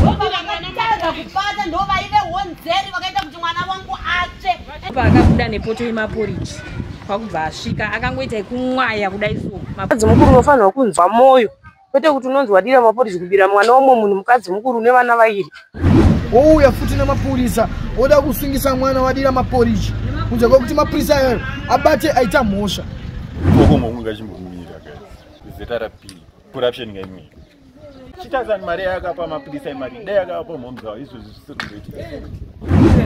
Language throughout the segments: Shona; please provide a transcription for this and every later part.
Ndovakatadza kubata, ndovaive honzeri vakaita kuti mwana wangu atsve. Paakabuda nepoto yemaporiji kwakubva asvika akangoita yekumwaya kudai so. Mukadzi mukuru unofanirwa kunzwa moyo, kwete kuti unonzi wadira maporiji kubira mwana womwe munhu. Mukadzi mukuru une vana vairi, wouya futi nemapurisa oda kusungisa mwana wadira maporiji, kunze kwekuti mapurisa ayo abate aita mhosva. Kokomongungachimbomira guys, ZRP corruption ngaimwe chitazani mari yakapa mapurisa imari dai yakapa mhomzawo izvozvi zvisiri kumboitika.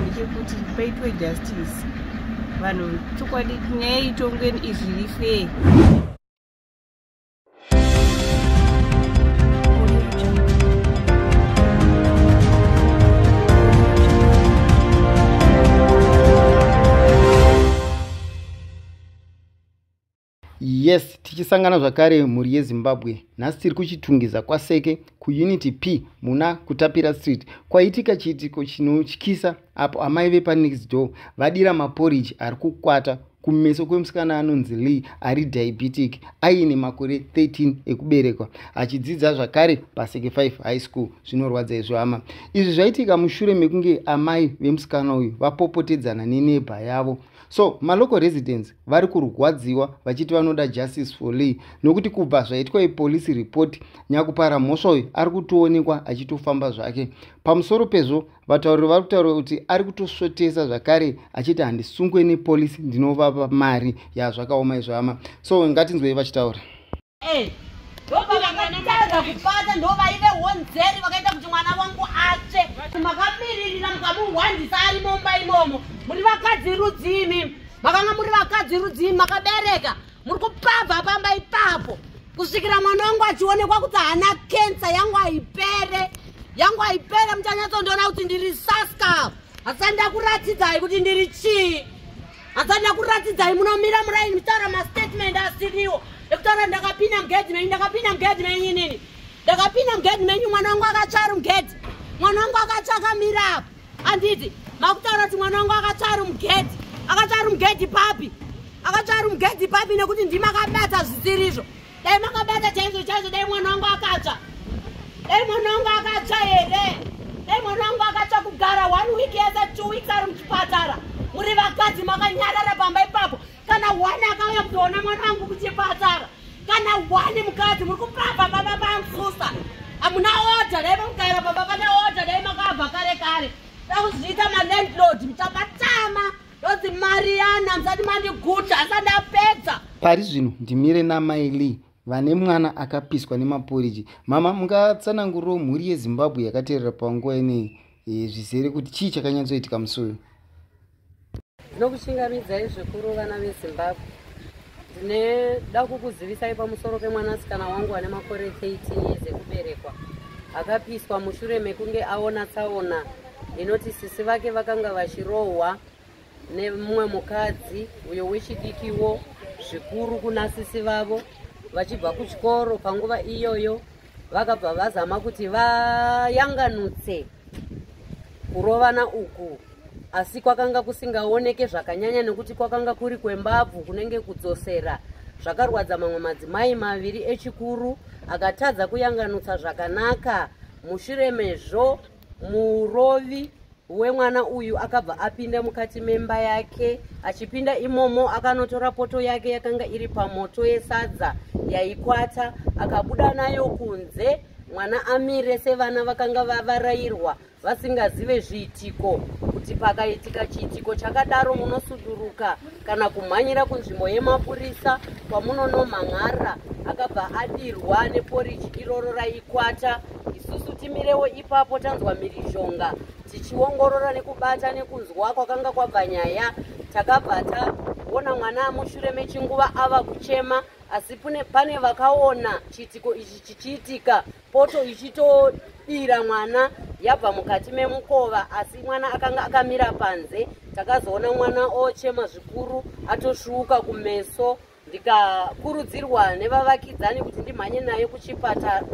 Ndechekuti paitwe justice, vanhu chokwadi nyaya itongwe izviri fair. Yes, tichisangana zvakare mhuri yeZimbabwe. Nhasi tiri kuChitungwiza kwaSeke, kuUnity P muna Kutapira Street, kwaitika chiitiko chinotyisa apo amai vepanext door vadira maporiji ari kukwata kumeso kwemusikana anonzi Lee, ari diabetic, aine makore 13 ekuberekwa, achidzidza zvakare paSeke 5 High School. Zvinorwadza izvo hama. Izvi zvaitika mushure mekunge amai vemusikana uyu vapopotedzana neneighbour yavo. So malocal residents vari kurwadziwa vachiti vanoda justice for Lee, nokuti kubva zvaitwa ipolice report, nyakupara mhosva uyu ari kutoonekwa achitofamba zvake. Pamusoro pezvo, vatauriri vari kutaura kuti ari kutosvotesa zvakare achiti handisungwe nepolisi, ndinovapa mari. Yazvakaoma izvo hama. So ngatinzwei vachitaura. Ndovakatadza kubata, ndovaive honzeri vakaita kuti mwana wangu atsve. Makamiririra mukamuhwandisa ari mumba imomo. Muri vakadzi rudzimi, makanga muri vakadzi rudzimi makabereka, muri kupabva pamba ipapo kusvikira mwana wangu achionekwa kuti haana kensa. Yangu haipere, yangu haipere. Muchanyatsondiona kuti ndiri saska. Hasati ndakuratidzai kuti ndiri chii, hasati ndakuratidzai. Munomira muraini muchitaura mastatement asiriwo ekutaura. Ndakapinda mugedhi menyu, ndakapinda mugedhi menyu inini, ndakapinda mugedhi menyu. Mwana wangu akatsva ari mugedhi, mwana wangu akatsva akamira apo. Handiti makutaura kuti mwana wangu akatsva ari mugedhi? Akatsva ari mugedhi papi? Akatsva ari mugedhi papi? Nekuti ndimakabata zvisirizvo. Dai makabata chaizvo chaizvo, dai mwana wangu akatsva, dai mwana wangu akatsva here? Dai mwana wangu akatsva kugara one week yese, 2 weeks ari muchipatara, muri vakadzi makanyarara pamba ipapo. Kana one akauya kuzoona mwana wangu kuchipatara, kana one mukadzi. Muri kupapa pamba pangusa, hamuna order. Dai mukugara pamba pane order, dai makabva kare kare. Da kuzviita malandlord, muchabatama. Ndonzi Mariana, musati mandiguta, asati ndapedza. Pari zvino ndimire namai Lee vane mwana akapiswa nemaporiji. Mama, mungatsanangurirawo mhuri yeZimbabwe yakateerera panguva inei zvizere kuti chii chakanyatsoitika musi uyu? Ndinokuchingamidzai zvikuru vana veZimbabwe. Ndinoda kukuzivisai pamusoro pemwanasikana wangu ane makore 13 years ekuberekwa, akapiswa mushure mekunge aona tsaona inoti sisi vake vakanga vachirohwa nemumwe mukadzi uyo wechidikiwo zvikuru kuna sisi vavo. Vachibva kuchikoro panguva iyoyo, vakabva vazama kuti vayanganutse kurovana uku, asi kwakanga kusingaoneke zvakanyanya nekuti kwakanga kuri kwembabvu, kunenge kudzosera. Zvakarwadza mamwe madzimai maviri echikuru akatadza kuyanganutsa zvakanaka. Mushure mezvo, murovi wemwana uyu akabva apinda mukati memba yake. Achipinda imomo, akanotora poto yake yakanga iri pamoto yesadza yaikwata, akabuda nayo kunze mwana amire sevana vakanga vavarayirwa vasingazive zviitiko, kuti pakaitika chiitiko chakadaro munosuduruka kana kumhanyira kunzvimbo yemapurisa kwamunonomhan'ara. Akabva adirwa neporiji iroro raikwata. Isusu timirewo ipapo, tanzwa mhirizhonga, tichiongorora nekubata nekunzwa kwakanga kwabva nyaya, takabva taona mwana mushure mechinguva ava kuchema. Asi pane vakaona chiitiko ichi chichiitika, poto ichitodira mwana yabva mukati memukova, asi mwana akanga akamira panze. Takazoona mwana ochema zvikuru, atosvuuka kumeso. Ndikakurudzirwa nevavakidzani kuti ndimhanye naye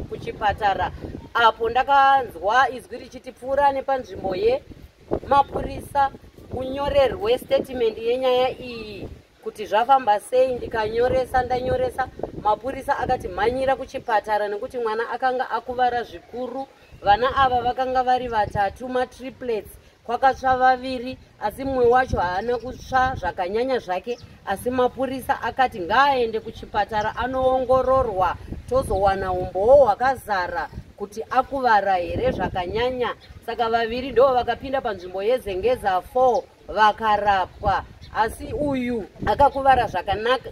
kuchipatara apo ndakanzwa izwi richiti pfuura nepanzvimbo yemapurisa unyorerwe statement yenyaya iyi kuti zvafamba sei. Ndikanyoresa. Ndanyoresa, mapurisa akati mhanyira kuchipatara nekuti mwana akanga akuvara zvikuru. Vana ava vakanga vari vatatu, matriplets. Kwakatsva vaviri, asi mumwe wacho haana kutsva zvakanyanya zvake, asi mapurisa akati ngaaende kuchipatara anoongororwa, tozowana umbowo hwakazara kuti akuvara here zvakanyanya. Saka vaviri ndo vakapinda panzvimbo yeZengeza 4 vakarapwa, asi uyu akakuvara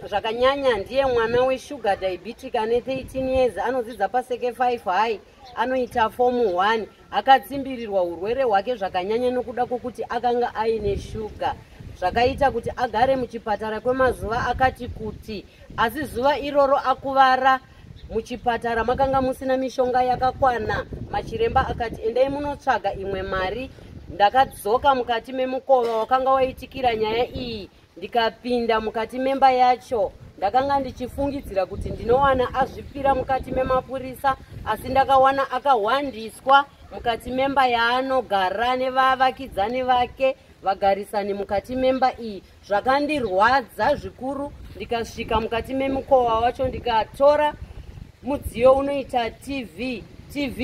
zvakanyanya ndiye mwana weshuga diabetic ane 13 years, anodzidza paSeke 5 High, anoita fomu 1. Akatsimbirirwa urwere hwake zvakanyanya nokuda kwokuti akanga aine shuga, zvakaita kuti agare muchipatara kwemazuva akati kuti. Asi zuva iroro akuvara, muchipatara makanga musina mishonga yakakwana. Machiremba akati endai munotsvaga imwe mari. Ndakadzoka mukati memukova wakanga waitikira nyaya iyi, ndikapinda mukati memba yacho. Ndakanga ndichifungidzira kuti ndinowana azvipira mukati memapurisa, asi ndakawana akahwandiswa mukati memba yaanogara nevavakidzani vake, vagarisani mukati memba iyi. Zvakandirwadza zvikuru. Ndikasvika mukati memukova wacho, ndikatora mudziyo unoita TV,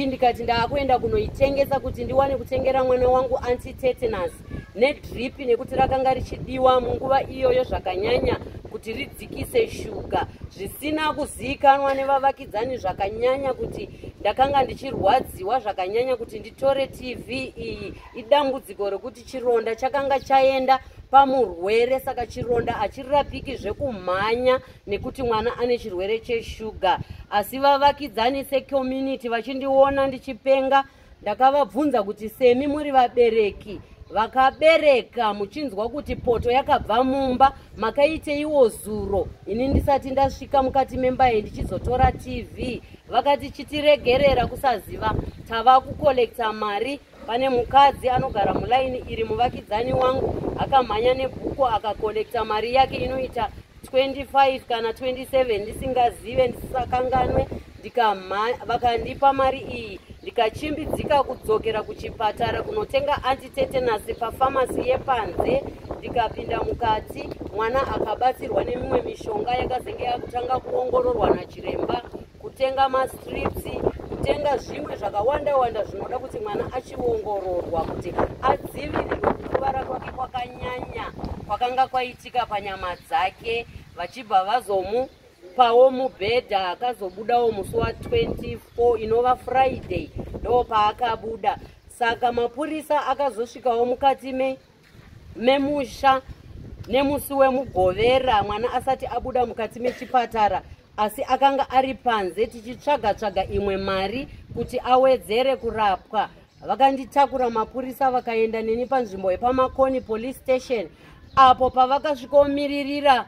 ndikati ndaakuenda kunoitengesa kuti ndiwane kutengera mwana wangu antitetanus nedrip, nekuti rakanga richidiwa munguva iyoyo zvakanyanya kuti ridzikise shuga. Zvisina kuzivikanwa nevavakidzani zvakanyanya kuti ndakanga ndichirwadziwa zvakanyanya kuti nditore TV iyi. Idambudziko rekuti chironda chakanga chaenda pamurwere, saka chironda hachirapiki zvekumhanya nekuti mwana ane chirwere cheshuga. Asi vavakidzani secommunity vachindiona ndichipenga, ndakavabvunza kuti semi muri vabereki vakabereka, muchinzwa kuti poto yakabva mumba, makaiteiwo zuro ini ndisati ndasvika mukati memba iyi ndichizotora TV? Vakati chitiregerera, kusaziva, tava kukolekta mari. Pane mukadzi anogara mulaini iri, muvakidzani wangu, akamhanya nebhuku akakolekta mari yake inoita 25 kana 27, ndisingazive, ndisisakanganwe. Vakandipa mari iyi, ndikachimbidzika kudzokera kuchipatara kunotenga antitetanus pafamasi yepanze. Ndikapinda mukati, mwana akabatsirwa nemimwe mishonga yakazenge yakutanga kuongororwa nachiremba, kutenga mastrips, kutenga zvimwe zvakawanda wanda zvinoda kuti mwana achiongororwa kuti adzivirirwe kukuvara kwake kwakanyanya kwakanga kwaitika panyama dzake. Vachibva vazomupawo mubhedha, akazobudawo musi wa24, inova Friday, ndo paakabuda. Saka mapurisa akazosvikawo mukati memusha nemusi weMugovera, mwana asati abuda mukati mechipatara, asi akanga ari panze tichitsvaga tsvaga imwe mari kuti awedzere kurapwa. Vakanditakura mapurisa, vakaenda neni panzvimbo yepaMakoni Police Station, apo pavakasvikomiririra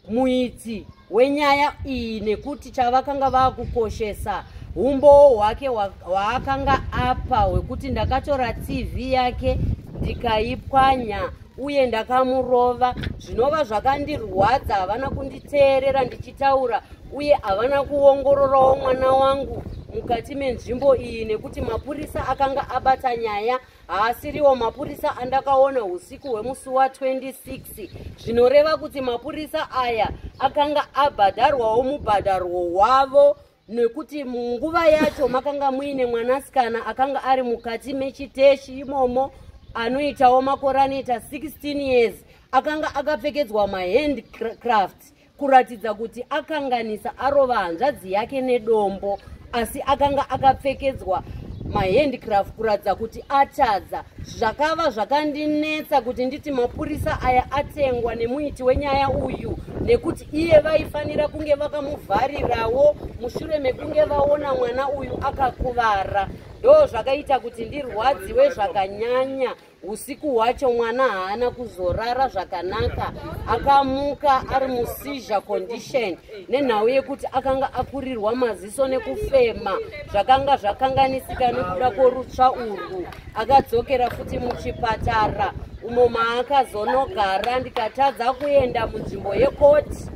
muiti wenyaya iyi, nekuti chavakanga vakukoshesa umbowo hwake hwaakanga apa hwekuti ndakatora TV yake ndikaipwanya uye ndakamurova, zvinova zvakandirwadza. Havana kunditeerera ndichitaura, uye havana kuongororawo mwana wangu mukati menzvimbo iyi, nekuti mapurisa akanga abata nyaya haasiriwo mapurisa andakaona usiku hwemusi wa26, zvinoreva kuti mapurisa aya akanga abhadharwawo mubhadharwo wavo, nekuti munguva yacho makanga muine mwanasikana akanga ari mukati mechiteshi imomo, anoitawo makore anoita 16 years, akanga akapfekedzwa mahandcraft kuratidza kuti akanganisa, arova hanzvadzi yake nedombo, asi akanga akapfekedzwa mahandcraft kuratidza kuti atadza. Zvakava zvakandinetsa kuti nditi mapurisa aya atengwa nemuiti wenyaya uyu, nekuti iye vaifanira kunge vakamuvharirawo mushure mekunge vaona mwana uyu akakuvara. Ndo zvakaita kuti ndirwadziwe zvakanyanya. Usiku hwacho mwana haana kuzorara zvakanaka, akamuka ari museizure condition nenhau yekuti akanga akurirwa maziso nekufema zvakanga zvakanganisika nekuda kworutsva urwu. Akadzokera futi muchipatara umo maakazonogara, ndikatadza kuenda munzvimbo yekoti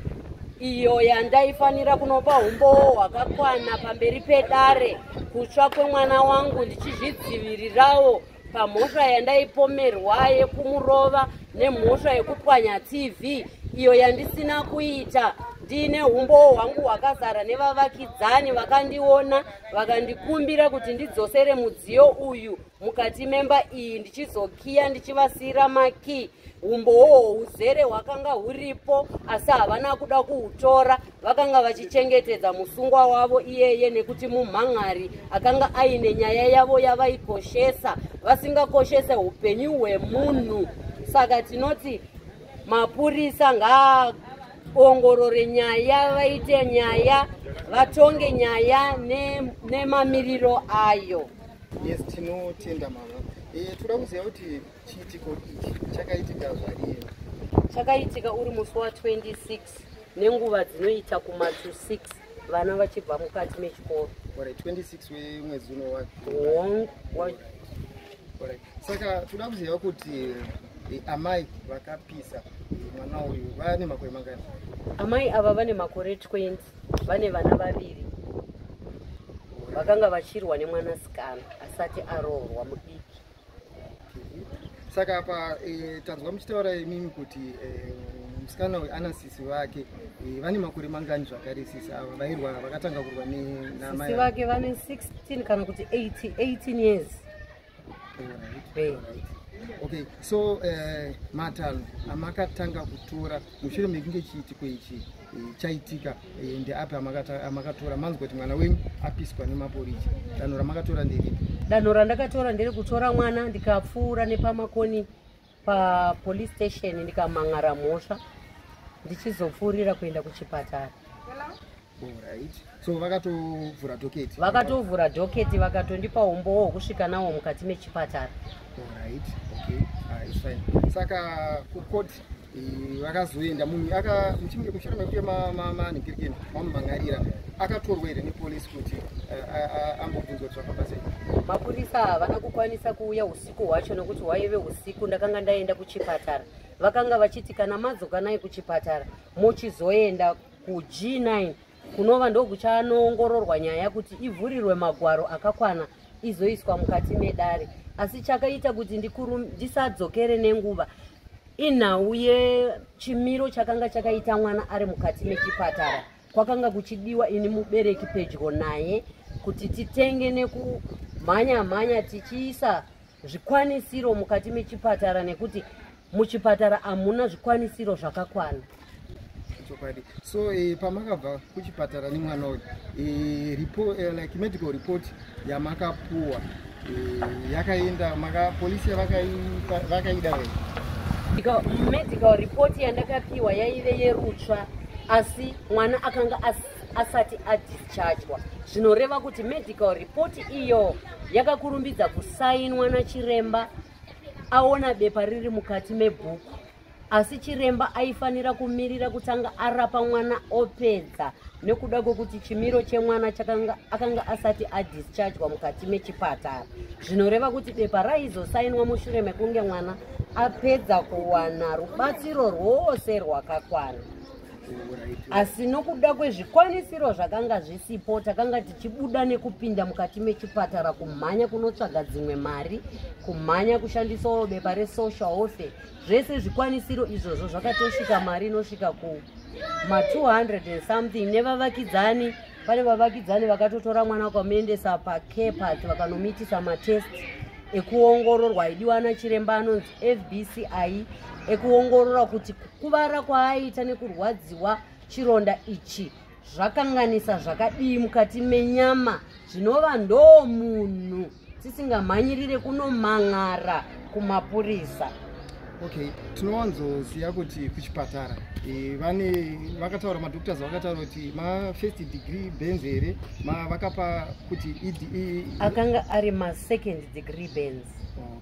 iyo yandaifanira kunopa umbowo hwakakwana pamberi pedare kutsva kwemwana wangu, ndichizvidzivirirawo pamhosva yandaipomerwa yekumurova nemhosva yekupwanya TV iyo yandisina kuita. Ndiine umbowo hwangu hwakazara nevavakidzani vakandiona vakandikumbira kuti ndidzosere mudziyo uyu mukati memba iyi, ndichizokiya ndichivasiyira makii. Umbowo huzere hwakanga huripo, asi havana kuda kuhutora. Vakanga vachichengetedza musungwa wavo iyeye, nekuti mumhan'ari akanga aine nyaya yavo yavaikoshesa, vasingakoshese upenyu hwemunhu. Saka tinoti mapurisa ngaaongorore nyaya, vaite nyaya, vatonge nyaya nemamiriro ayo. Yes, tinotenda mama. Toda kuziva kuti chiitiko ichi chakaitika zvarini? Chakaitika uri musi wa26 nenguva dzinoita kuma 6, vana vachibva mukati mechikoro. Alright, 26 wemwedzi uno wa Hongu. Alright. Saka toda kuziva kuti amai vakapisa mwana uyu vane makore mangani? Amai ava vane makore 20, vane vana vaviri. Vakanga vachirwa nemwanasikana asati aroorwa mudiki. Saka apa tanzwa muchitaura imimi kuti musikana uyu ana sisi vake, vane makore mangani zvakare sisi ava vairwa, vakatanga kurwa naamai? Sisi vake vane 16 kana kuti 80, 18 years. Alright, alright. Okay, so matanho amakatanga kutora mushure mekunge chiitiko ichi chaitika ndeapi amakatora manzwa kuti mwana wenyu apiswa nemaporiji? Danho ramakatora nderipi? Danho randakatora nderekutora mwana, ndikapfuura nepaMakoni papolice station, ndikamhan'ara mhosva, ndichizopfuurira kuenda kuchipatara. Alright. So vakatovhura docket? Vakatovhura docket, vakatondipa umbowo hwekusvika nawo mukati mechipatara. Alright, okay. Ah, it's fine. Saka kukoti vakazoenda munhu aka muchinge mushure mekunge manhingirikeni mamumhan'arira, akatorwa here nepolisi kuti ambobvunzwa kuti zvafamba sei? Mapurisa havana kukwanisa kuuya usiku hwacho nekuti hwaive usiku, ndakanga ndaenda kuchipatara. Vakanga vachiti kana madzoka naye kuchipatara mochizoenda kuG9, kunova ndokuchanoongororwa nyaya kuti ivhurirwe magwaro akakwana izoiswa mukati medare. Asi chakaita kuti ndisadzokere nenguva inhau yechimiro chakanga chakaita mwana ari mukati mechipatara. Kwakanga kuchidiwa ini mubereki pedyo naye kuti titenge nekumhanya mhanya tichiisa zvikwanisiro mukati mechipatara, nekuti muchipatara hamuna zvikwanisiro zvakakwana. Chokwadi. So pamakabva kuchipatara nemwana uyu, like medical report yamakapuwa yakaenda polisi vakaida here? Medical report yandakapiwa yaive yerutsva, asi mwana akanga asati adischargwa, zvinoreva kuti medical report iyo yakakurumbidza kusainwa nachiremba aona bepa riri mukati mebhuku. Asi chiremba aifanira kumirira kutanga arapa mwana opedza, nekuda kwekuti chimiro chemwana chakanga akanga asati adischargwa mukati mechipatara, zvinoreva kuti bepa raizosainwa mushure mekunge mwana apedza kuwana rubatsiro rwose rwakakwana. Asi nokuda kwezvikwanisiro zvakanga zvisipo, takanga tichibuda nekupinda mukati mechipatara, kumhanya kunotsvaga dzimwe mari, kumhanya kushandisawo bepa resocial welfare. Zvese zvikwanisiro izvozvo zvakatosvika mari inosvika kuma200 and something. Nevavakidzani, pane vavakidzani vakatotora mwana vakamuendesa paCarepath, vakanomuitisa matest ekuongororwa aidiwa nachiremba anonzi FBC, ekuongorora kuti kukuvara kwaaita nekurwadziwa chironda ichi zvakanganisa zvakadii mukati menyama, zvinova ndo munhu tisingamhanyirire kunomhan'ara kumapurisa. Okay, tinowanzoziva kuti kuchipatara vane vakataura, madoctors vakataura kuti mafirst degree burns here vakapa kuti Akanga ari masecond degree burns.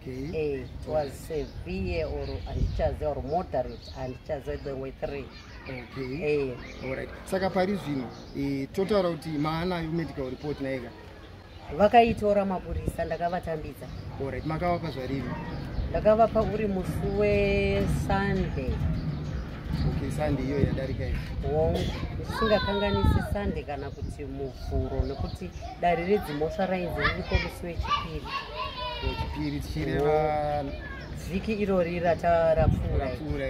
It was severe or handichaziva, or moderate, handichaziva. There were three. Okay. Alright. Saka pari zvino totaura kuti maanayo medical report naika? Vakaitora mapurisa, ndakavatambidza. Alright, makavapa zvarini? Ndakavapa uri musi weSunday. Okay, Sunday iyo yadarika iyi? Hongu, ndisingakanganisi Sunday kana kuti Muvhuro, nekuti dare redzimhosva rainzi ririko musi weChipiri. Chipiri, tichireva vhiki irori ratarapfuura. Rapfuura.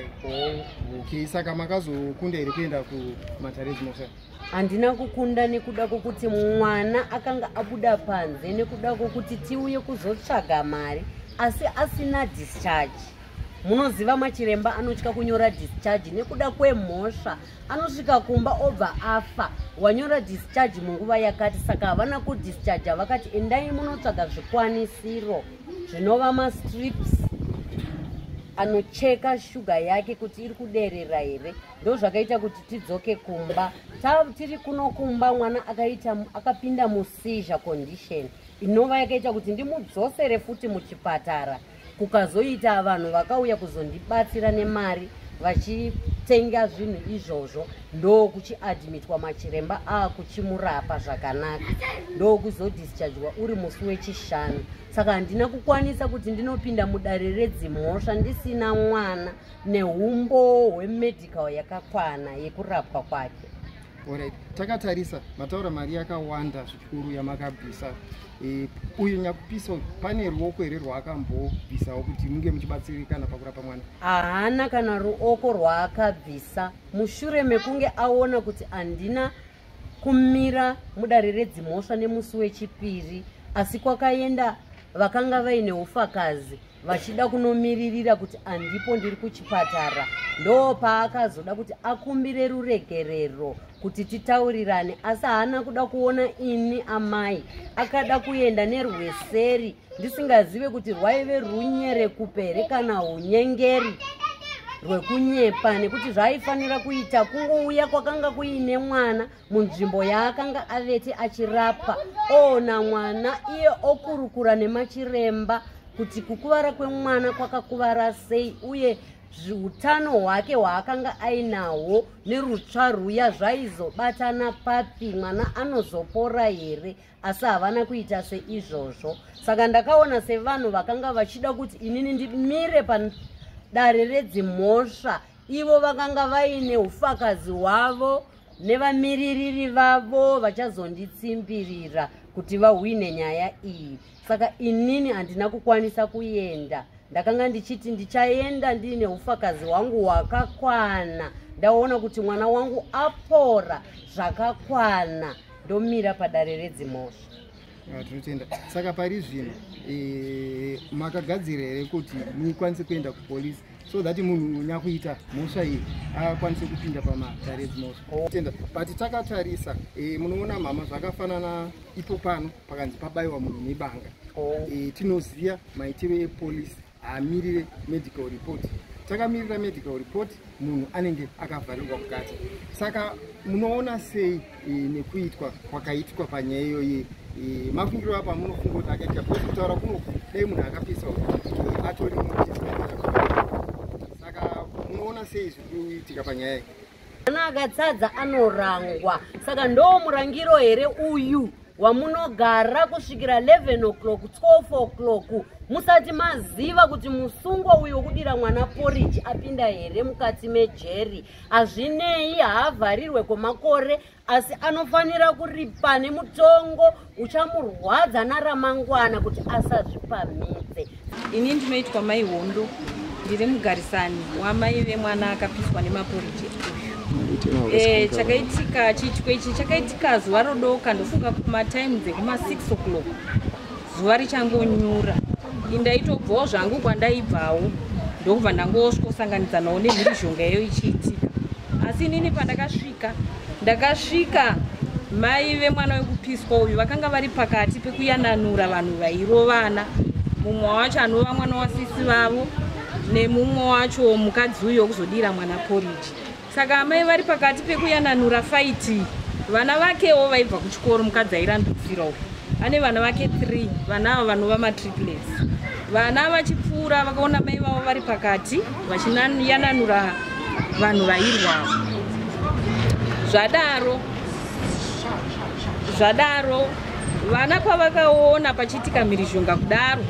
Okay, saka makazokunda here kuenda kumatare edzimhosva? Handina kukunda nekuda kwokuti mwana akanga abuda panze nekuda kwokuti tiuye kuzotsvaga mari, asi asina discharge. Munoziva machiremba anotya kunyora discharge nekuda kwemhosva, anosvika kumba obva afa, wanyora discharge munguva yakati. Saka havana kudischarge, vakati endai munotsvaga zvikwanisiro zvinova mastrips anocheka shuga yake kuti iri kuderera here. Ndo zvakaita kuti tidzoke kumba. Tiri kuno kumba, mwana akaita akapinda museizure condition inova yakaita kuti ndimudzosere futi muchipatara. Kukazoita vanhu vakauya kuzondibatsira nemari vachitenga zvinhu izvozvo, ndokuchiadmitwa, machiremba aakuchimurapa zvakanaka, ndokuzodischargwa uri musi weChishanu. Saka handina kukwanisa kuti ndinopinda mudare redzimhosva ndisina mwana neumbo hwemedical yakakwana yekurapwa kwake. Alright, takatarisa mataura mari yakawanda zvikuru yamakabvisa. Uyu nyakupisa uyu, pane ruoko here rwaakambobvisawo kuti munge muchibatsirikana pakurapa mwana? Haana kana ruoko rwaakabvisa. Mushure mekunge aona kuti handina kumira mudare redzimhosva nemusi weChipiri, asi kwakaenda vakanga vaine ufakazi vachida kunomiririra kuti handipo, ndiri kuchipatara, ndo paakazoda kuti akumbire ruregerero kuti titaurirane. Asi haana kuda kuona ini amai, akada kuenda nerweseri, ndisingazive kuti rwaive runyerekupe kana unyengeri rwekunyepa, nekuti zvaaifanira kuita kungouya kwakanga kuine mwana munzvimbo yaakanga avete achirapwa, oona mwana iye, okurukura nemachiremba kuti kukuvara kwemwana kwakakuvara sei, uye utano hwake hwaakanga ainahwo nerutsva ruya zvaizobatana papi, mwana anozopora here. Asi havana kuita seizvozvo. Saka ndakaona sevanhu vakanga vachida kuti inini ndimire padare redzimhosva, ivo vakanga vaine ufakazi hwavo nevamiririri vavo vachazonditsimbirira kuti vahwine nyaya iyi. Saka inini handina kukwanisa kuenda. Ndakanga ndichiti ndichaenda ndiine ufakazi hwangu hwakakwana, ndaona kuti mwana wangu apora zvakakwana, ndomira padare redzimhosva. Ah, tinotenda. Saka pari zvino makagadzira here kuti mukwanise kuenda kupolisi so that munhu nyakuita mhosva iyi akwanise kupinda pamatare edzimhosva? Tenda. But takatarisa, munoona mhama, zvakafanana ipo pano pakanzi pabayiwa munhu nebanga. Tinoziva maitiro epolisi, haamirire medical report. Takamirira medical report, munhu anenge akavharirwa mukati. Saka munoona sei nekuitwa kwakaitwa panyaya iyoyi? Mafungiro apo amunofunga kuti akaitika? Because kutaura kuno, dai munhu akapisa atori mutisi. Saka munoona sei zviri kuitika panyaya iyi? Mwana akatsadza anorangwa. Saka ndo murangiro here uyu wamunogara kusvikira 11 o'clock, 12 o'clock, musati maziva kuti musungwa uyu wokudira mwana poriji apinda here mukati mejeri? Hazvinei, haavharirwe kwemakore, asi anofanira kuripa nemutongo uchamurwadza naramangwana kuti asazvipamhidze. Ini ndinoitwa Mai Hondo, ndiri mugarisani wamai vemwana akapiswa nemaporiji uyu. Chakaitika, chiitiko ichi chakaitika zuva rodoka, ndofunga kumatime dzekuma6 o'clock, zuva richangonyura. Indaitobvawo zvangu kwandaibvawo, ndokubva ndangosvikosanganidzanawo nemhirizhonga iyo ichiitika. Asi inini pandakasvika, ndakasvika mai vemwana wekupiswa uyu vakanga vari pakati pekuyananura vanhu vairovana, mumwe wacho anova mwana wasisi vavo nemumwe wacho mukadzi uyu wekuzodira mwana poriji. Saka amai vari pakati pekuyananura fight, vana vakewo vaibva kuchikoro. Mukadzi airandutsira uyu ane vana vake 3, vana ava vanova matriplets. Vana vachipfuura vakaona mai vavo vari pakati vachiyananura vanhu vairwavo. Zvadaro vana pavakaona pachiitika mhirizhonga kudaro,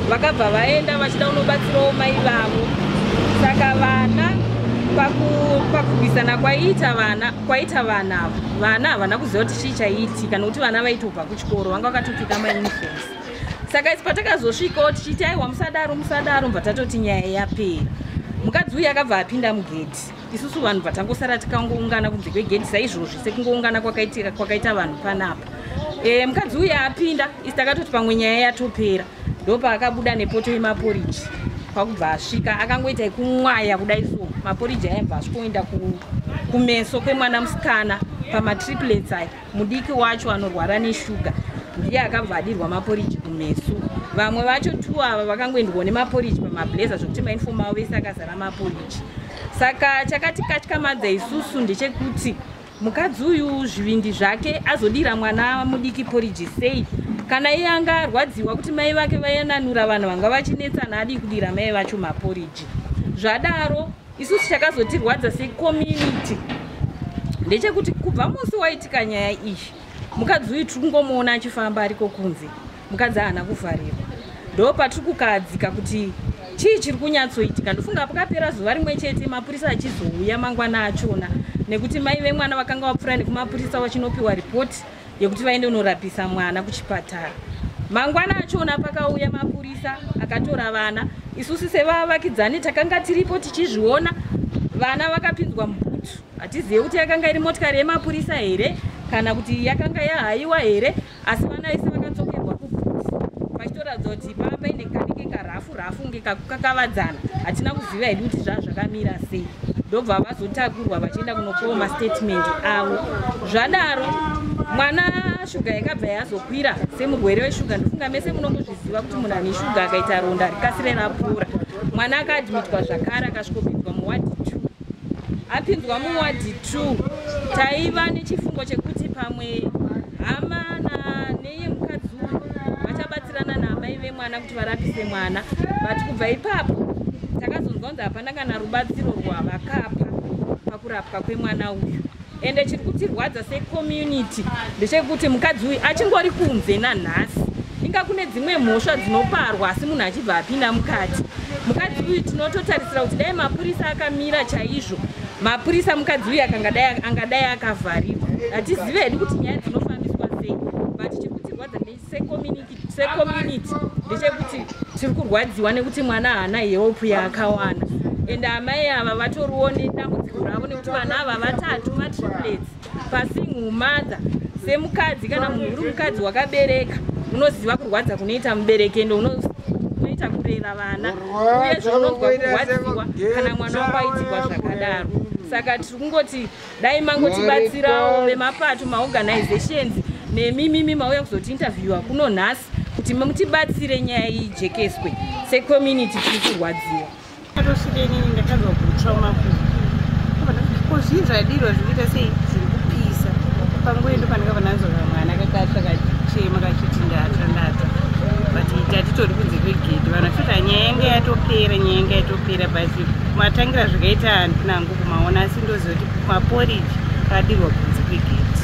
vakabva vaenda vachida kunobatsirawo mai vavo. Saka vana pakurwisana kwaiita vana, kwaita vana ava, vana havana kuziva kuti chii chaiitika, nokuti vana vaitobva kuchikoro, vanga vakatopfeka mauniforms. Saka isi patakazosvikawo tichiti aiwa musadaro musadaro, mbva tatoti nyaya yapera. Mukadzi uyu akabva apinda mugedhi, isusu vanhu bva tangosara tikangoungana kunze kwegedhi saizvozvi, sekungoungana kwakaita vanhu panapa. Mukadzi uyu apinda, isi takatoti pamwe nyaya yatopera. Ndopaakabuda nepoto yemaporiji, kwakubva asvika akangoita ekumwaya kudai so maporiji aibva asvikoenda kumeso kwemwana musikana pamatriplets aya. Mudiki wacho anorwara neshuga ndiye akabva adirwa maporiji kumeso. Vamwe vacho tu ava vakangoendwa nemaporiji pamablazer, zvokuti mauniform avo vese akazara maporiji. Saka chakatikatyamadza isusu ndechekuti mukadzi uyu zvivindi zvake azodira mwana mudiki poriji sei? Kana iye anga arwadziwa kuti mai vake vayananura vanhu vanga vachinetsana, adii kudira mai vacho maporiji? Zvadaro, isusu chakazotirwadza secommunity ndechekuti kubva musi waitika nyaya iyi, mukadzi uyu tiri kungomuona achifamba ariko kunze. Mukadzi haana kuvharirwa. Ndo patiri kukadzika kuti chii chiri kunyatsoitika. Ndofunga pakapera zuva rimwe chete, mapurisa achizouya mangwana achona, nekuti mai vemwana vakanga vapfuura nekumapurisa vachinopiwa ripoti yekuti vaende kunorapisa mwana kuchipatara. Mangwana achona pakauya mapurisa akatora vana. Isusu sevavakidzani takanga tiripo tichizviona. Vana vakapinzwa mubhutu. Hatizive kuti yakanga iri motikari yemapurisa here kana kuti yakanga yahaiwa here, asi vana vese vakadzokerwa kubhutu, pachitoratidza kuti pava paine kanenge karafu rafu nge kakakavadzana. Hatina kuziva hedu kuti zvaa zvakamira sei. Ndobva vazotakurwa vachienda kunopiwa mastatement avo. Zvadaro, mwana shuga yakabva yazokwira semurwere weshuga. Ndofunga mese munongozviziva kuti munhu ane shuga akaita ronda rikasire rapora. Mwana akaadmitwa zvakare, akasvikopinzwa muwadhi 2. Apinzwa muwadhi 2, taiva nechifungo chekuti pamwe hama neye mukadzi uyu vachabatsirana naamai vemwana kuti varapise mwana, but kubva ipapo takazonzwa kunzi hapana kana rubatsiro rwavakapa pakurapwa kwemwana uyu. Ende chiri kutirwadza secommunity ndechekuti mukadzi uyu achingori kunze nanhasi. Inga kune dzimwe mhosva dzinoparwa asi munhu achibva apinda mukati. Mukadzi uyu tinototarisira kuti dai mapurisa akamira chaizvo, mapurisa, mukadzi uyu angadai akavharirwa. Hatizive hedu kuti nyaya dzinofambiswa sei, but chiri kutirwadza secommunity ndechekuti tiri kurwadziwa nekuti mwana haana help yaakawana, ende amai ava vatoriwo nedambudziko ravo nekuti vana ava vatatu matriplets pasingle mother. Semukadzi, kana munhu uri mukadzi wakabereka, unoziva kurwadza kunoita mubereki, ende unoita kurera vana, uyezve unonzwa kurwadziwa kana mwana wako aitirwa zvakadaro. Saka tiri kungoti dai mangotibatsirawo vemapato, maorganizations, nemimimi mauya kuzotiinterviewa kuno nhasi, kuti mutibatsire nyaya iyi ijekeswe. Secommunity tiri kurwadziwa. Atosvika inini ndakanzwa kutsva makumbo. Ko zvii zvadirwa zvikuita sei zviri kupisa? Panguva ndo pandakabva ndanzwa kamwana kakatsva kachema kachiti, "Ndatsva, ndatsva." But tatitori kunze kwegedhi, vanhu vachiti nyaya yanga yatopera, nyaya yanga yatopera, but matangira zvakaita handina hangu kumaona, asi ndoziva kuti maporiji akadirwa kunze kwegedhi,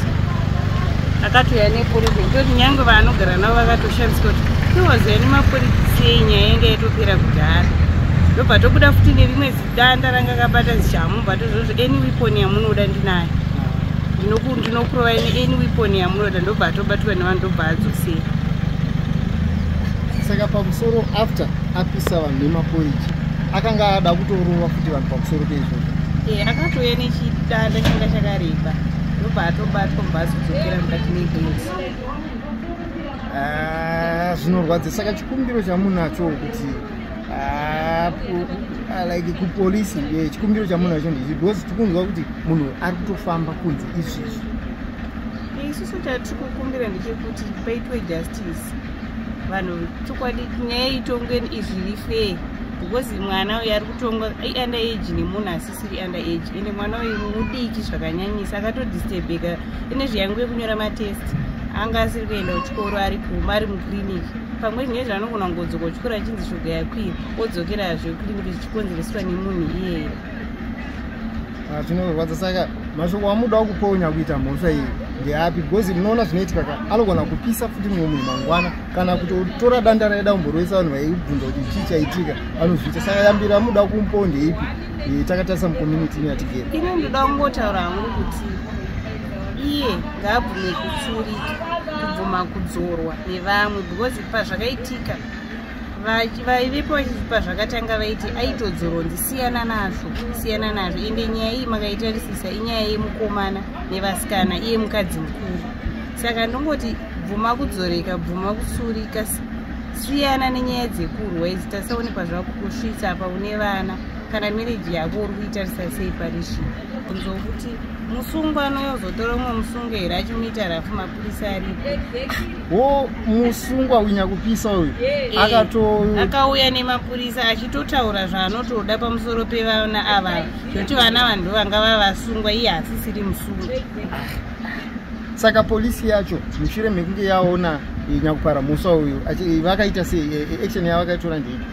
akatouya neporiji, kutoti nyange vaanogara navo vakatoshamisika kuti iwazoya nemaporiji sei, nyaya yanga yatopera kudhara. Ndobva tobuda futi nerimwe zidanda ranga kabata zishamu, bva tozvozvo, "Any weapon yamunoda ndinayo, ndinokurovai neany weapon yamunoda." Ndobva atobatwa nevanhu, ndobva adzosera. Saka pamusoro, after apisa vanhu nemaporiji, akanga ada kutorova futi vanhu pamusoro peizvozvo? E, akatouya nechidanda changa chakareba, ndobva atobatwa, mubva azodzokera mukati megate. Ah, zvinorwadza. Saka chikumbiro chamunacho kuti like kupolisi, chikumbiro chamunacho ndechi, because tikunzwa kuti munhu ari kutofamba kunze izvezvi? Isusu chatiri kukumbira ndechekuti paitwe justice, vanhu chokwadi nyaya itongwe izviri fair, because mwana uyu ari kutongwa iunder age nemunhu asisiri under age, ende mwana uyu mudiki zvakanyanyisa, akatodisturbeka ine zviyangu yekunyora matest, anga asiri kuenda kuchikoro, ari kuma ari mukiriniki. Pamwe zvine zvaanogona kungodzoka kuchikoro achinzi shuga yakwira, odzokerazve kukiriniki, zvichikonzereswa nemunhu iyeye. Ah, zvinorwadza. Saka mashoko amuda kuponya kuita mhosva iyi ndeapi? Because munoona zvinoitika ka, anogona kupisa futi mumwe munhu mangwana, kana kutotora danda raida kumborovesa vanhu vaibvunza kuti chii chaitika, anozviita. Saka yambiro amuda kumupawo ndeipi, takatarisa mucommunity ino yatigere? Ini ndoda kungotaura hangu kuti iye ngaabvume kutsurika, kubvuma. kubvuma kudzorwa nevamwe, because pazvakaitika vaivepo pazvakatanga vaiti aitodzorwa, siyana nazvo, siyana nazvo. Ende nyaya iyi makaitarisisa inyaya yemukomana nevasikana, iye mukadzi mukuru. Saka ndongoti bvuma kudzoreka, bvuma kusurika, siyana nenyaya dzekurwa idzi. Tasaone pazvakusvitsa apa, une vana, kana marriage yako uri kuitarisa sei pari zvino? Nzokuti musungwa anoyozotora umwe musungwa here achimuita rafu, mapurisa aripo? Wo musungwa unyakupisa uyu akauya nemapurisa achitotaura zvaanotoda pamusoro pevana ava, zvekuti vana vanhu vanga vavasungwa, iye hasisiri musungwa. Saka polisi yacho mushure mekunge yaona nyakupara mhosva uyu, vakaita sei? Action yavo vakaitora ndeipi?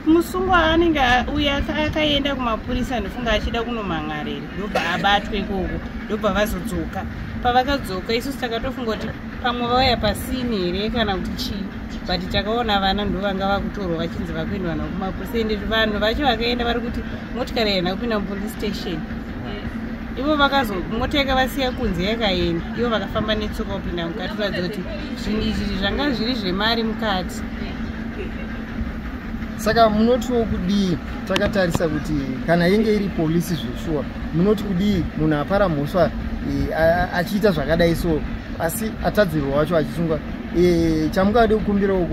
Musungwa anenge uyu akaenda kumapurisa, ndofunga achida kunomhan'arira, ndobva abatwa ikoko, ndobva vazodzoka. Pavakadzoka isusu takatofunga kuti pamwe vauya pasini here kana kuti chii, but takaona vana ndo vanga vakutorwa vachinzi vakuendwa navo kumapurisa. Ende vanhu vacho vakaenda vari kuti motikari haina kupinda mupolice station. Ivo vakazo mota yakavasiya kunze yakaenda, ivo vakafamba netsoka kupinda mukati, kuratidza kuti zvinhu izvi zvanga zviri zvemari mukati. Saka munotiwo kudii, takatarisa kuti kana inge iri polisi zveshuwa, munoti kudii munhu apara mhosva achiita zvakadai so, asi atadzirwa wacho achisungwa? Chamungade kukumbirawo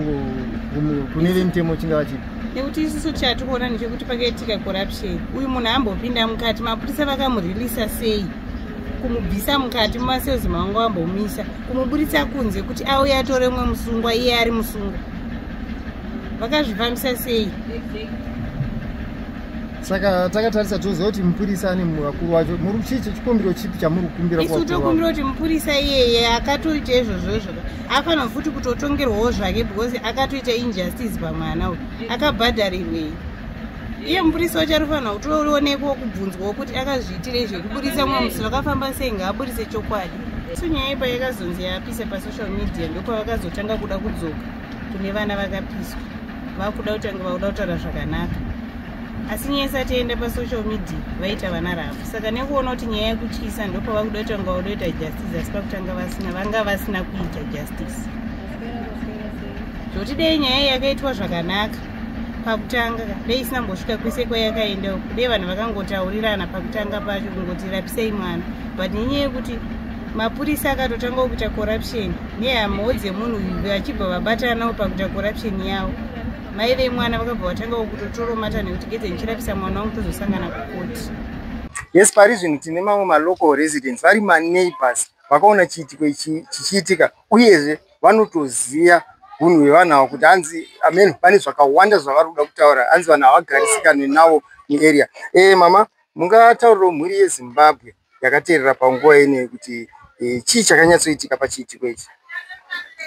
kune vemutemo chingava chipi? Nekuti isusu chatikuona ndechekuti pakaitika corruption. Uyu munhu ambopinda mukati, mapurisa vakamureleasa sei? Kumubvisa mukati mumacells mavanga vambomisa, kumuburitsa kunze kuti auye atore mumwe musungwa, iye ari musungwa, vakazvifambisa sei? Saka takatarisa toziva kuti mupurisa ane vakuru vacho. Muri chichi chikumbiro chipi chamuri kukumbira? Isu tokumbira kuti mupurisa iyeye akatoita izvozvozvo afanira futi kutotongerwawo zvake, because akatoita injustice pamwana uyu. Akabhadharirwei iye mupurisa wacho? Arifanira kutoonekwa, kubvunzwawo kuti akazviitirei zvekuburisa mumwe musi, vakafamba sei, ngaaburise chokwadi. Isu nyaya ipa yakazonzi yapisa pasocial media, ndopavakazotanga kuda kudzoka kune vana vakapiswa, vakuda kutanga vakuda kutaura zvakanaka. Asi nyaya isati yaenda pasocial media vaita vana rafu. Saka nekuona kuti nyaya yekutyisa, ndopavakuda kutanga vakuda kuita justice, asi pakutanga vasina, vanga vasina kuita justice. Zvokuti dei nyaya iyi yakaitwa zvakanaka pakutanga, dei isina mbosvika kwese kwayakaenda uku. Dei vanhu vakangotaurirana pakutanga pacho, kungoti rapisei mwana. But nenyaya yekuti mapurisa akatotanga kuita corruption nehamawo dzemunhu uyu, vachibva vabatanawo pakuita corruption yavo, mai vemwana vakabva vatangawo kutotoromata nekuti gedze ndichirapisa mwana wangu, tozosangana kukoti. Yes, pari zvino tine mamwe malocal residents vari maneighbors vakaona chiitiko ichi chichiitika, uyezve vanotoziva unhu hwevanhu ava kuti hanzi amen pane zvakawanda zvavari kuda kutaura, hanzi vanhu havagarisikane navo muarea. Mama, mungataurirawo mhuri yeZimbabwe yakateerera panguva ineyi kuti chii chakanyatsoitika pachiitiko ichi?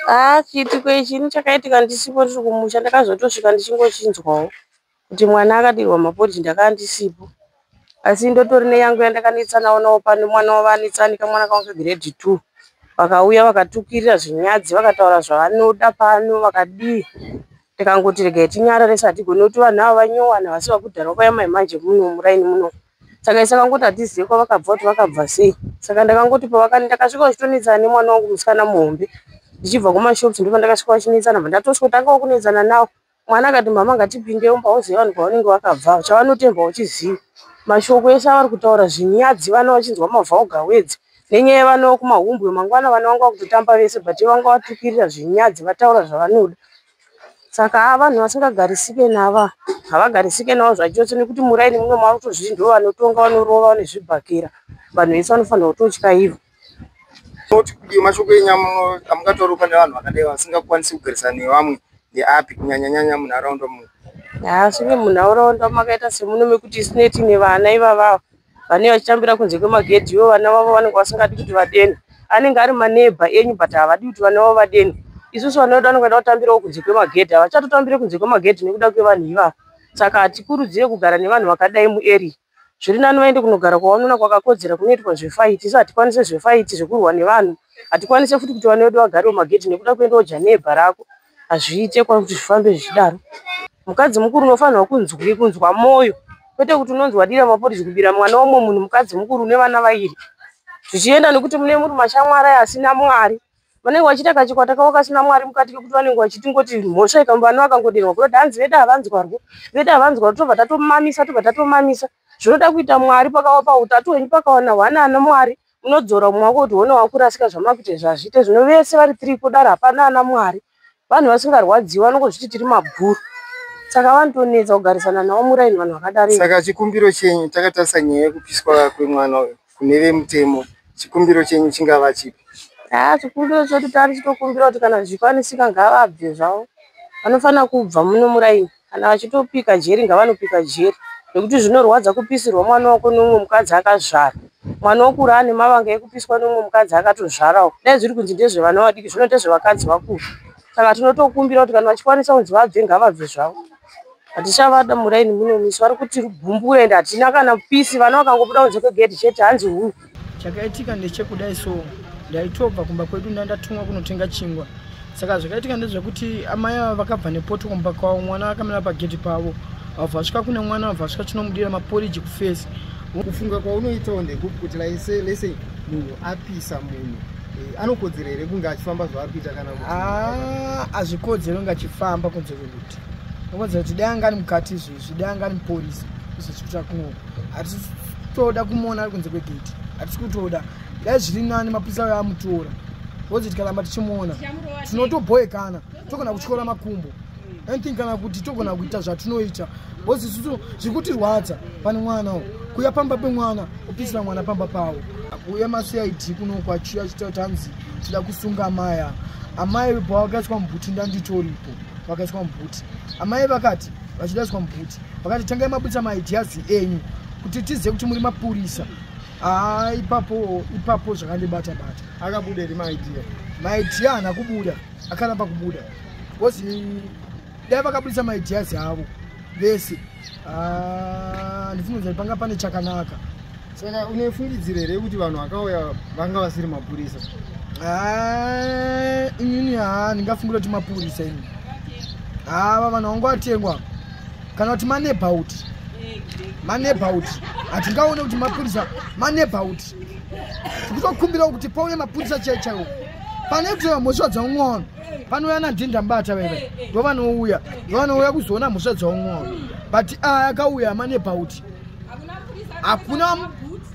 Haa, chiitiko ichi ini chakaitika ndisipo, ndiri kumusha. Ndakazotosvika ndichingochinzwawo kuti mwana akadirwa maporiji. Ndakanga ndisipo, asi ndotori neyangu yandakanetsanawo nawo pano. Mwana wavo anetsani, kamwana kangu kegrade 2, vakauya vakatukirira zvinyadzi, vakataura zvavanoda pano, vakadii. Tikangoti regai tinyarare, hatigoni kuti vanhu ava vanyowana, vasi vakudhara kwaya mai manje muno muraini muno. Saka isi akangoti hatizive kwavakabva, kuti vakabva sei. Saka ndakangoti ndakasvika vachitonetsana nemwana wangu musikana muhombe, ndichibva kumashops ndopandakasvika vachinetsana. Bva ndatosvotangawo kunetsana navo. Mwana akati, "Mama, ngatipinde mumba." Uzive vanhu kwavanenge vakabva, chavanotemba uchiziva, mashoko ese avari kutaura zvinyadzi, vana vachinzwa mavhauga wedzi nenyaya yevana vekumahumbwe. Mangwana vana vanga vakutotamba vese, but vanga vatukirira zvinyadzi, vataura zvavanoda. Saka haa, vanhu vasingagarisike nava, havagarisike navo zvachose, nekuti muraini muno makutozviti ndo vanotonga, vanorova nezvibhakera. Vanhu vese vanofanira kutotya ivo. Noti kudii, mashoko enyu amungataura pane vanhu vakadai vasingakwanisi kugarisana nevamwe ndeapi, kunyanya-nyanya munharaunda muno? Haa, svinge munharaunda makaita semuno mekuti isu tine vana ivavava vanenge vachitambira kunze kwemagedhi, ivo vana vavo vanenge vasingadi kuti vadenhe. Anenge ari maneighbour enyu, but havadi kuti vana vavo vadenhe. Isusu vana vedu vanenge vada kutambirawo kunze kwemagedhi, havachatotambiri kunze kwemagedhi nekuda kwevanhu ivava. Saka hatikurudzire kugara nevanhu vakadai muarea. Zviri nani vaende kunogara kwavanoona kwakakodzera kunoitwa zvefight. Isu hatikwanisi zvefight, zvekurwa nevanhu hatikwanisi futi kuti vana vedu vagarewo magedhi nekuda kuendawo neighbour rako. Hazviite kuti zvifambe zvichidaro. Mukadzi mukuru unofanirwa kunzwa mwoyo, kwete kuti unonzi wadira maporiji, kubira mwana womumwe munhu, mukadzi mukuru une vana vairi, zvichienda nekuti mune muri mashamwari asina Mwari. Vanenge vachiita kachikwata kavo kasina Mwari mukati kekuti vanenge vachitingoti mhosva ikamba vakangodirwa kuroti hanzi vedu havanzwarwo, vedu havanzwarwo, tobva tatomamisa, tobva tatomamisa. Zvinoda kuita Mwari pakawapa utatu hwenyu pakawana hwana ana Mwari unodzora mumwe wako kuti hone wakurasika zvamakuita zvazviite. Zvino vese vari 3 kudaro hapana ana Mwari. Vanhu vasingarwadziwi vanongozviti tiri mabhuru. Saka vanotonetsa kugarisana navo muraini vanhu vakadaro. Saka chikumbiro chenyu takatarisa nyaya yekupiswa kwemwana uyu kune vemutemo, chikumbiro chenyu chingava chipi? Chikumbiro chedu tari chitokumbira kuti kana zvichikwanisika ngavabve zvavo. Vanofanira kubva muno muraini. Kana vachitopika jeri ngavanopika jeri. Nekuti zvinorwadza kupisirwa mwana wako neumwe mukadzi akazvara. Mwana wokura ane mavanga ekupiswa neumwe mukadzi akatozvarawo. Dai zviri kunzi ndezvevana vadiki, zvino ndezvevakadzi vakuru. Saka tinotokumbira kuti kana vachikwanisa kunzi vabve ngavabve zvavo. Hatichavada muraini muno isu vari kuti gumbura ende hatina kana pisi. Vana vakangobuda kunze kwegedhi chete hanzi huyu. Chakaitika ndechekudai so ndaitobva kumba kwedu ndandatumwa kunotenga chingwa. Saka zvakaitika ndezvekuti amai ava vakabva nepoto kumba kwavo, mwana akamira pagedhi pavo. Vabva vasvika kune mwana, vabva vasvika chinomudira maporiji kufesi. Kufunga kwaunoitawo ndekupi kuti lese munhu apisa munhu anokodzera here kunge achifamba zvaari kuita kana kuti hazvikodzeri kunge achifamba kunze kwekuti anokodzera kuti dai anga ari mukati izvezvi, dai anga ari muporisi izvezvi kuita kuno. Hatisi kutoda kumuona ari kunze kwegedhi, hatisi kutoda. Dai zviri nani mapurisa ayo amutora, because tikaramba tichimuona tinotobhoekana, togona kutyora makumbo anything kana kuti togona kuita zvatinoita because isusu zviri kutirwadza pane mwana kuya pamba pemwana opisira mwana pamba pavo. Kuuya maCID kunoku achiuya achiita kuti hanzi tida kusunga amai ava. Amai pavakaiswa mubhuti ndanditoripo, vakaiswa mubhuti. Amai vakati vachida kuiswa mubhuti vakati tangai mabudisa maideas enyu kuti tizive kuti muri mapurisa. Ipapo zvakandibata bata. Akabuda here maidea? Maidea haana kubuda, akaramba kubuda because dai vakabudisa maideas avo vese ndifungidzira panga pane chakanaka. Saka unefungidzira here kuti vanhu vakauya vanga vasiri mapurisa? Inini ndingafungira kuti mapurisa ini. Ava vanhu vangu vatengwa kana kuti manebhauti. Manebhauti hatingaone kuti mapurisa, manebhauti. Tikutokumbirawo kuti pauye mapurisa chaiwo chaiwo. Pane kutora mhosva dzaumwe panouya nadhinda mbata veve ndovanouya ndovanouya kuzoona mhosva dzaumwe, but aya akauya manebhauti.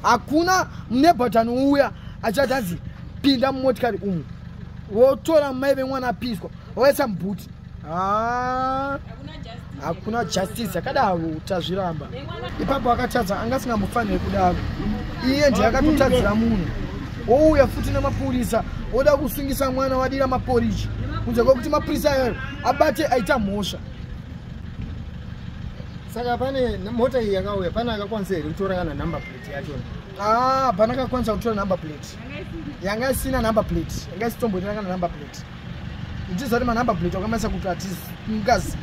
Hakuna munebhauti anouya achati hanzi pinda mumotikari umu, votora mai vemwana apiswa voisa mubhuti. Hakuna justice yakadaro, tazviramba. Ipapo akatadza, anga asingambofaniri kudaro. Iye ndiye akatotadzira munhu, ouya futi nemapurisa oda kusungisa mwana wadira maporiji kunze kwekuti mapurisa ayo abate aita mhosva. Saka pane mota iyi yakauya, pane akakwanisa here kutora kana number plate yacho? Hapana akakwanisa kutora number plate. Yanga isina number plate, yanga isitomboita kana number plate. Ndiziva kuti manumber plate wakamaisa kuti hatingazivi.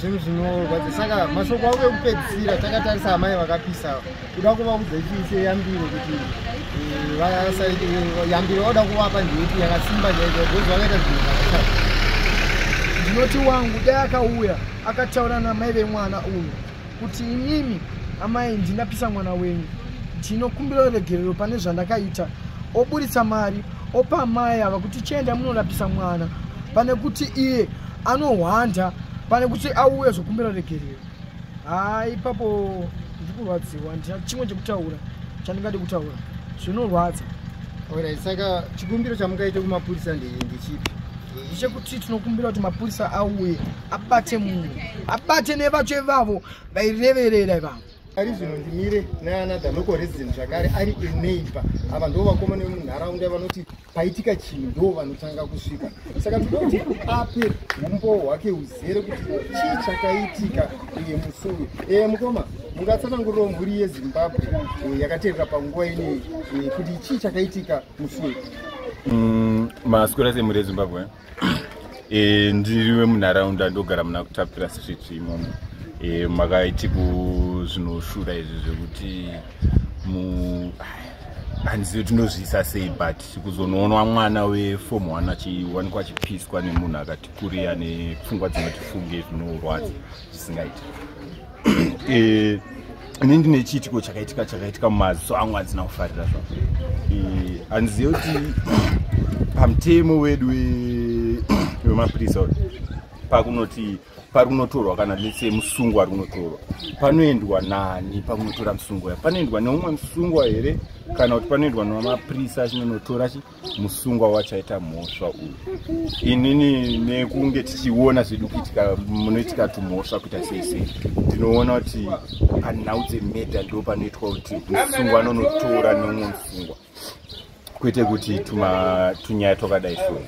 Zvinhu zvinorwadza. Saka mashoko ako ekupedzisira takatarisa amai vakapisa, kuda kuvaudza chii seyambiro kuti yambiro vauda kuvapa ndeipi yakasimba chaizvo because vakaita zvinhu zvakashata? Ndinoti wangu dai akauya akataura namai vemwana uyu kuti imimi amai ndinapisa mwana wenyu, ndinokumbira regerero pane zvandakaita, oburitsa mari opa amai ava kuti chienda munorapisa mwana, pane kuti iye anohwanda, pane kuti auye zokumbira regerero. Ipapo ndikurwadziwa, ndina chimwe chekutaura chandingade kutaura, zvinorwadza. Alright, saka chikumbiro chamungaite kumapurisa ndechipi? Ndechekuti tinokumbira kuti mapurisa auye abate munhu, abate nevacho ivavo vaireverera ivavo. Ari zvino ndimire neanother local resident zvakare ari eneighbor. Ava ndo vakomana vemunharaunda vanoti paitika chinhu ndo vanotanga kusvika. Saka tinoda kuti ape humbowo hwake huzere kuti chii chakaitika musi uyu. Mukoma, mungatsanangurirawo mhuri yeZimbabwe yakateerera panguva ineyi kuti chii chakaitika musi uyu? Maswera semhuri yeZimbabwe. Ndiri wemunharaunda, ndogara muna Kutapira Street imomo. Makaitika zvinoshura izvi zvekuti handizivi tinozviisa sei, but kuzonoonwa mwana weform 1 achiwanikwa achipiswa nemunhu akati kurei ane pfungwa dzinoti funge zvinorwadza zvisingaiti. Ini ndine chiitiko chakaitika mumaziso angu handisina kufarira zvavo. Handizive kuti pamutemo wedu wemapurisa pakunoti pari kunotorwa kana letse musungwa ari kunotorwa, panoendwa nani pakunotora musungwa? Panoendwa neumwe musungwa here kana kuti panoendwa nemapurisa achinonotora musungwa wacho aita mhosva uyu? Inini nekunge tichiona zvedu kuitika munoitika tumhosva kuita sei sei, ndinoona kuti panhau dzemurder ndo panoitwa kuti musungwa anonotora neumwe musungwa, kwete kuti tunyaya twakadai so.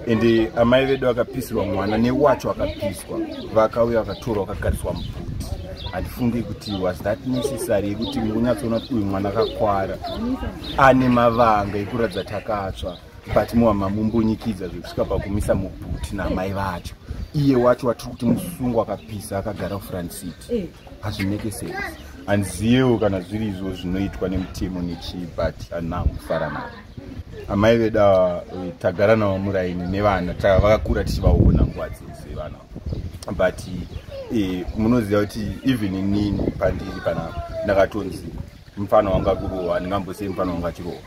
Ende amai vedu vakapisirwa mwana newacho akapiswa, vakauya vakatorwa vakagariswa muboot. Handifungi kuti was that necessary yekuti mukunyatsoona kuti uyu mwana akakwara, ane mavanga ekuratidza kuti akatsva, but muwa mamumbunyikidza zvekusvika pakumisa muboot namai vacho, iye wacho watiri kuti musungwa akapisa akagara kufront seat. Hazvimake sense. Handiziyewo kana zviri izvo zvinoitwa nemutemo nechii, but handina kufara navo. Amai vedu ava tagara navo muraini nevana, vakakura tichivaona nguva dzese vana, but munoziva kuti even inini pandiri panapa ndakatonzi mufana wangu akurohwa, handingambosei mufana wangu achirohwa.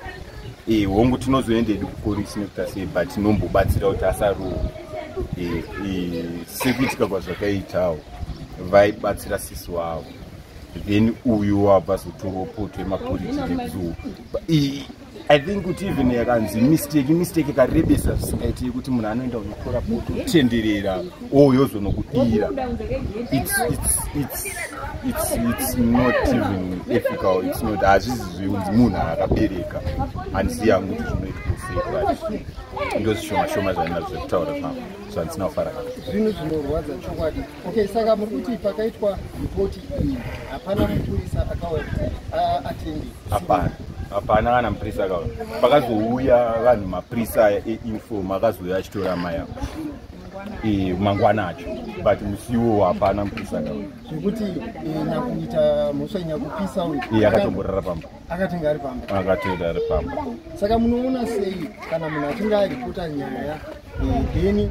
Hongu, tinozoendedu kupolisi nekuita sei, but tinombobatsira kuti asarohwa. Sekuitika kwazvakaitawo, vaibatsira sisi wavo, then uyu wabva azotorwa poto yemapolisi nekuzo. I think kuti even yakanzi mistake, mistake ikarebesa zvisingaiti yekuti munhu anoenda kunotora poto, kutenderera, oyozonokudira, it's not even ethical. It's not, hazvisi zvekunzi munhu akabereka. Handisi yangu kuti zvinoitwa sei, but ndo zvishoma shoma zvandinazvo zvekutaura zvangu zvandisina kufara nazvo. Zvinhu zvinorwadza chokwadi. Okay, saka muri kuti pakaitwa ripoti iyi hapana mupurisa akauya kuti atende? Hapana, hapana kana mupurisa akauya. Pakazouya vanhu, mapurisa aya einform akazouya achitora mai avo mangwana acho, but musi iwowo hapana mupurisa akauya. Zvekuti nyakuita mhosva, nyakupisa uyu? Iye akatomborara pamba. Akatenga ari pamba? Akatoenda ari pamba. Saka munoona sei kana munhu achinge aripota nyaya, then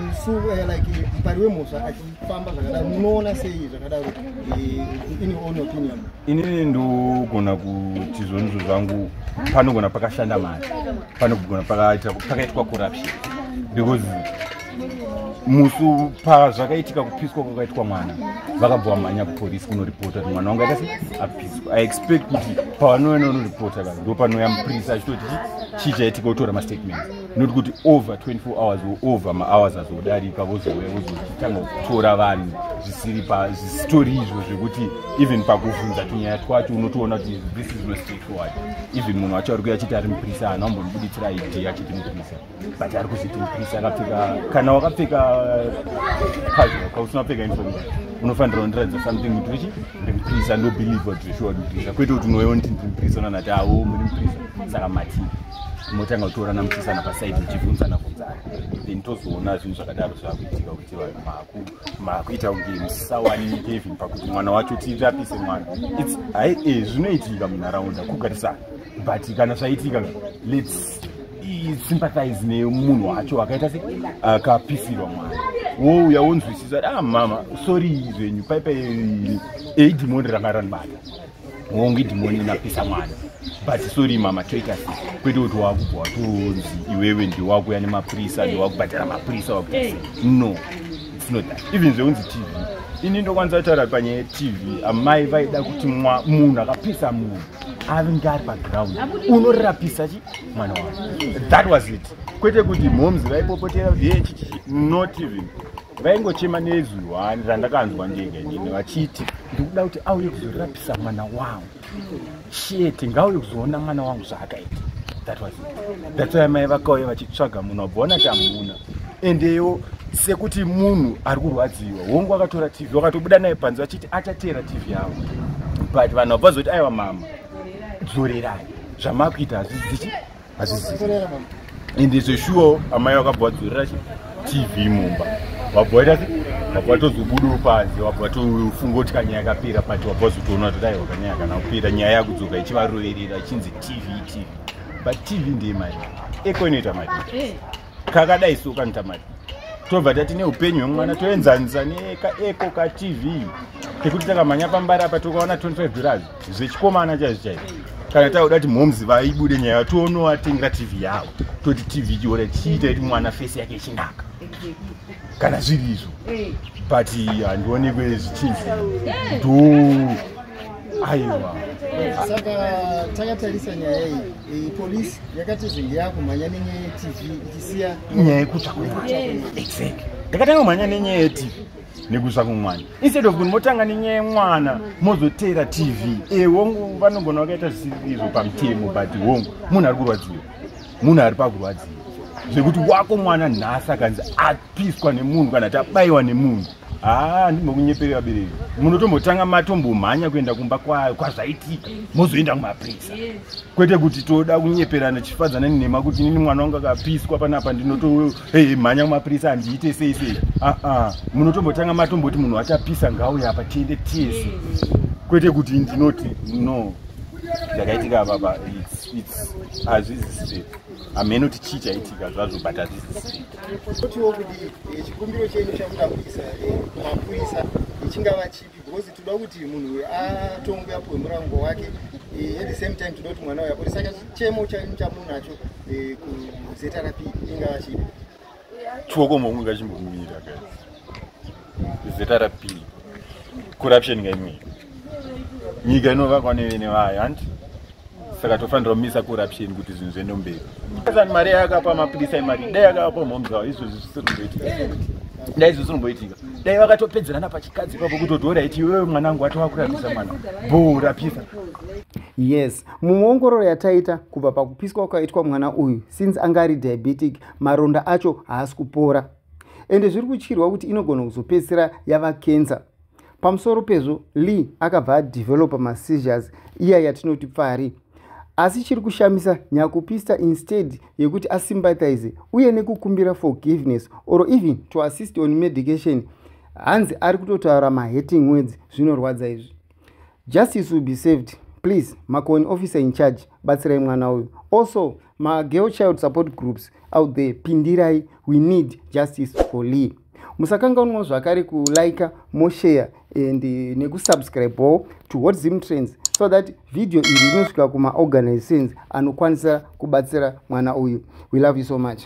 musu like mupari wemhosva achifamba zvakadaro? Munoona sei zvakadaro, in your own opinion? Inini ndogona kuti zvonizvo zvangu panogona pakashanda mari, panogona pakaitwa corruption, because musu pazvakaitika kupiswa kwakaitwa mwana, vakabva vamhanya kupolisi kunoripota kuti mwana wangu aita sei, apiswa. I expect kuti pavanouya unoripota ka, ndo panouya mupurisa achitoti chii chaitika, otora mastatements, not kuti over 24 hours or over mahours azodarika vozouya vozotanga kutora vanhu zvisiri zvisitori izvo, zvekuti even pakuvhunza tunyaya twacho unotoona kuti this is not straightforward. Even munhu wacho ari kuya achiti ari mupurisa, haana kumbonibuditsira ID achiti mupurisa, but ari kuzviti mupurisa akapfeka. Kana wakapfeka casual, kausina kupfeka uniform, unofanira kundiratidza something kuti richi ndimupurisa, ndobelieve kuti sure mupurisa, kwete kuti unoona kuti ndiri mupurisa, unanati awo muri mupurisa, saka mati motanga kutorana muchiisana pasaidi muchibvunzana bvunzana, then tozoona zvinhu zvakadaro zvakuitika kuti vanhu makuita kunge musawanike even pakuti mwana wacho tirapise mwana. Its hai, zvinoitika munharaunda kugarisana, but kana zvaitika, let's sympathize nemunhu wacho akaita se akapisirwa mwana, wouya wonzwisisa kuti, "Ah mama, sorry zvenyu, paipai idhimoni ranga ranibata, hongu idhimoni inapisa mwana, but sorry mama, toita sei?" Kwete kuti wakubva watonzi iwewe ndiwakuya nemapurisa, ndiwakubhadhara mapurisa, wakuita sei. No, it's not that. Even zvekunzi TV, ini ndokwanisa kutaura panyaya yeTV, amai vaida kuti munhu akapisa munhu avinge ari paground unorapisa chi mwana wavo. That was it, kwete kuti moms vaipopotera kuti ye chichichi. Not even, vaingochema nezwi one randakanzwa ndega inini vachiti, "Ndikuda kuti auye kuzorapisa mwana wangu chete, ngauye kuzoona mwana wangu zvaakaita." That was it. That's why mai vakauya vachitsvaga munhu, wabvaona kuti hamuna. Endewo sekuti munhu ari kurwadziwa, hongu akatora TV, wakatobuda naye panze vachiti achateera TV yavo, but vanhu vabva zoti, "Aiwa mama, dzorerai zvamakuita, hazvizichi hazvizivi." Ende zveshuwo amai vakabva vadzorera TV mumba, wabva waita se wabva watozobudawo panze, wabva watofunga kuti kanyaya kapera, but wabva wazotoona kuti dai wakanyaya kana kupera, nyaya yakudzoka ichivaroverera ichinzi TV, TV. But TV ndeye mari, eko inoita mari, kakadai so kanoita mari. Tobva tati neupenyu hwemwana toenzanisa nekaeko kaTV kekuti takamhanya pambari apa tokaona $25 zvechikomana chaizvo chaizvo. Kana takuda kuti mhomzi vaibude nyaya, tonovatengera TV yavo, toti TV chiora chiita kuti mwana face yake ichinaka kana zviri izvo, but handionekwe zvichinzi ndo aiwa. Saka takatarisa nyaya iyi, polisi yakatizenge yakumhanya nenyaya yeTV ichisiya nyaya yekutsva kwemwana. Exactly, ndakatanga kumhanya nenyaya yeTV nekutsva kwemwana instead of kuti motanga nenyaya yemwana mozoteera TV. Hongu, vanogona vakaita zvisiri izvo pamutemo, but hongu, munhu ari kurwadziwa, munhu ari pakurwadziwa zvekuti wako mwana nhasi akanzi apiswa nemunhu kana kuti abayiwa nemunhu, haa, ndimbokunyeperi vabereki, munotombotanga matombomhanya kuenda kumba kwazvaitika, mozoenda kumapurisa, kwete kuti toda kunyeperana tichifadzana nenhema kuti inini mwana wangu akapiswa panapa ndinotomhanya kumapurisa, handiite sei sei. Aa, munotombotanga matomboti munhu achapisa ngauya apa, tiende tese, kwete kuti ndinoti no. Zvakaitika apapa hazvisi straight. Hamene kuti chii chaitika zvazvo, but hazvisi straight. Totiwo kuti chikumbiro chenyu chamuda kuisa kumapurisa chingava chipi? Because toda kuti munhu uyu atongwe, apuwe murango wake. At the same time toda kuti mwana uyu apore. Saka chemo chenyu chamunacho kuZRP ingava chipi? Chioko mongu ngachimbomira, guys. ZRP, corruption ngaimira. Nyika inovakwa nevene vayo, hanti? Saka tofanira kumisa corruption kuti zvinhu zviende mberi. Sani mari yakapa mapurisa, imari dai yakapa mhomu dzavo, izvozvi zvisiri kumboitika. Dai izvo zvinomboitika, dai vakatopedzerana pachikadzi ipapo, kutoti alright, iwewe mwanangu watova kurapisa mwana, bo rapisa. Yes, muongororo yataita kubva pakupiswa kwakaitwa mwana uyu, since anga ari diabetic, maronda acho haasi kupora, ende zviri kutyirwa kuti inogona kuzopedzisira yava kensa. Pamusoro pezvo, Lee akabva adevelopa maseizures iya yatinoti pfari. Asi chiri kushamisa, nyakupista, instead yekuti asympathize uye nekukumbira forgiveness or even to assist on medication, hanzi ari kutotaura mahating words. Zvinorwadza izvi. Justice will be served. Please, Makoni officer in charge, batsirai mwana uyu. Also, magirl child support groups out there, pindirai. We need justice for Lee. Musakanganwawo zvakare kulika, moshare and nekusubscribewo to Hot Zim Trends so that video iri rinosvika kumaorganizations anokwanisa kubatsira mwana uyu. We love you so much.